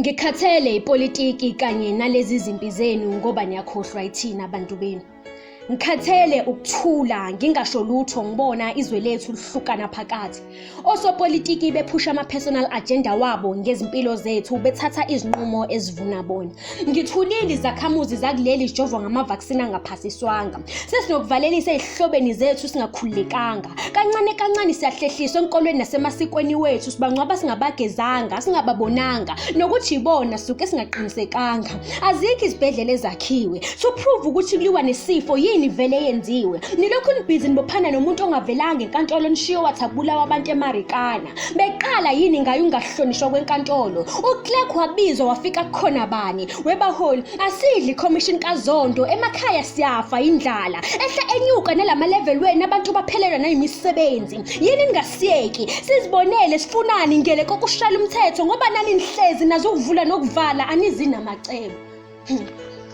Ngikhathele ipolitiki kanye nalezi zimpi zenu ngoba niyakhohlwa ithina abantu benu. Ngikhathele ukuthula ngingasho lutho ngibona izwe lethu lihlukana phakathi. Osopolitiki bephusha ama-personal agenda wabo ngezimpilo zethu bethatha izinqumo ezivuna bona. Ngithulile izakhamuzi zakuleli zijovwa ngama-vaccine angaphasiswanga. Sesinokuvalelisa ezihlobeni zethu singakhululekanga. Kancane kancane siyahlehliswa enkolweni nasemasikweni wethu sibangcwaba singabagezanga, singababonanga nokuthi yibona suke singaqinisekanga. Azikho izibhedlela ezakhiwe to prove ukuthi kuliwa nesifo yini vele eyenziwe. Nilokhu nibhizi nibophana nomuntu ongavelanga enkantolo nishiye wathi akubulawa abantu eMarikana. Beqala yini ngayo ungahlonishwa kwenkantolo? UClerk wabizwa wafika kukhona bani? Webaholi asidli commission kaZondo emakhaya siyafa indlala. Ehla enyuka nalama level wenu abantu baphelelwa nayimisebenzi. Yini ningasiyeki? Sizibonele sifunani ngele kokushaya umthetho ngoba nani nihlezi nazo ukuvula nokuvala anizi namacebo.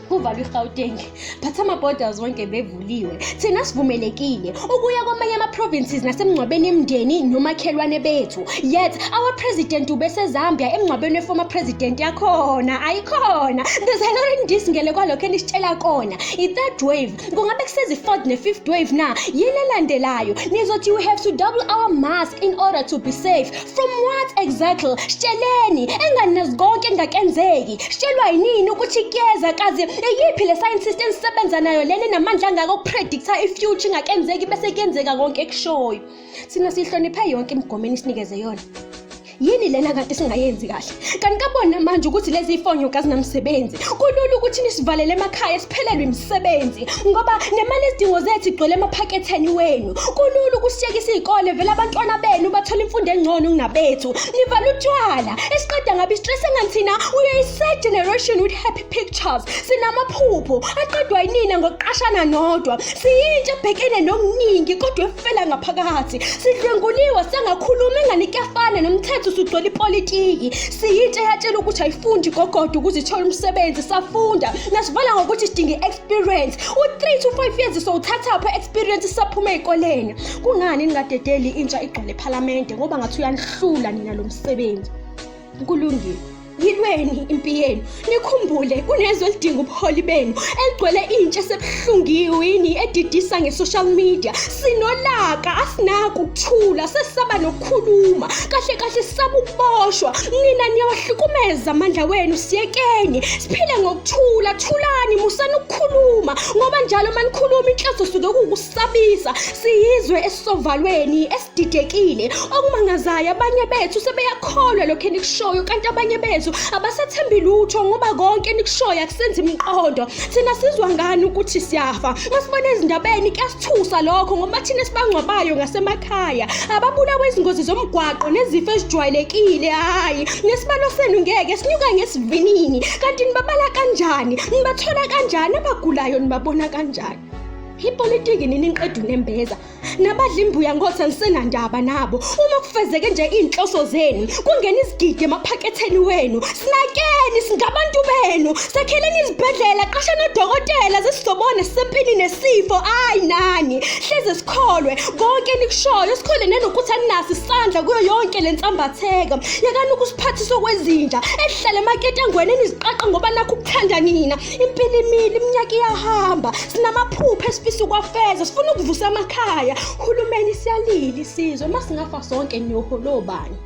Kuvalwe iGauteng but ama-borders wonke bevuliwe. Thina sivumelekile ukuya kwamanye ama-provinces nasemngcwabeni yemndeni nomakhelwane bethu. Yet our president ubeseZambia emngcwabeni we-former president yakhona. Ayikhona. There's a lot in this ngele kwalokho enisitshela kona. I-third wave kungabe kusezi-fourth ne-fifth wave na? Yini elandelayo? Nizothi we have to double our mask in order to be safe. From what exactly? Sitsheleni engani nazi konke engakenzeki. Sitshelwa yinini ukuthi kuyeza kazi eyiphi le scientist enisebenza nayo lena enamandla angaka okupredicta i-future ingakenzeki bese kuyenzeka konke ekushoyo. Thina sihloniphe yonke imigomo enisinikeze yona. Yini lena kanti singayenzi kahle? Kanti kabona manje ukuthi lezi ifonyo kazinamsebenzi. Kulula ukuthi nisivalele emakhaya siphelelwe imisebenzi ngoba nemali ezidingo zethu igcwele emaphaketheni wenu. Kulula ukusiyekisa iy'kole vele abantwana benu bathola imfundo engcono kunabethu. Nivala utshwala esiqeda ngabe istress engani thina we are a sad generation with happy pictures. Sinamaphupho aqedwa yinina ngokuqashana nodwa. Siyintsha ebhekene nokuningi kodwa efela ngaphakathi. Sidlwenguliwe sangakhuluma engani kuyafana nomthetho usugcwele ipolitiki. Siyintsha eyatshela ukuthi ayifundi gogodo ukuze ithole umsebenzi safunda. Nasivala ngokuthi sidinga i-experience. U-3 to 5 years sowuthathaphi experience saphuma ey'koleni. Kungani ningadedeli intsha igcwele ephalamende ngoba ngathi uyanihlula nina lo msebenzi. Kulungile. Yilweni impi yenu. Nikhumbule kunezwe elidinga ubuholi benu eligcwele intsha esebuhlungiwini edidisa nge-social media. Sinolaka asinako ukuthula sesaba nokukhuluma. Kahle kahle sisaba ukuboshwa. Nina niyawahlukumeza amandla wenu siyekeni. Siphile ngokuthula thulani musani ukukhuluma ngoba njalo manikhuluma inhloso suke kuwukusabisa. Siyizwe esisovalweni esididekile. Okumangazayo abanye bethu sebeyakholwa lokho enikushoyo kanti abanye bethu abasathembi lutho ngoba konke enikushoyo akusenzi imiqondo. Thina sizwa ngani ukuthi siyafa? Masibona ezindabeni kuyasithusa lokho ngoba thina esibangcwabayo ngasemakhaya ababulawa izingozi zomgwaqo nezifo ezijwayelekile. Hhayi, nesibalo senu ngeke sinyuka ngesivinini. Kanti nibabala kanjani? Nibathola kanjani abagulayo nibabona kanjani? Ipolitiki nini niqeda unembeza nabadla imbuya ngothi anisenandaba nabo. Uma kufezeke nje iy'nhloso zenu kungena izigidi emaphaketheni wenu. Sinakeni singabantu benu, sakheleni izibhedlela, qashani odokotela zesizobona sisempini nesifo. Ayi nani hleze sikholwe konke enikushoyo, sikholwe nanokuthi aninaso isandla kuyo yonke le nsambatheka. Yekani ukusiphathisa okwezinja ehlala emaketangweni eniziqaqa ngoba nakho ukuthanda nina. Impilo imile, iminyaka iyahamba, sinamaphupho esifisa ukwafeza, sifuna ukuvusa amakhaya. Hulumeni siyalila isizwe, uma singafa sonke niyohola obani?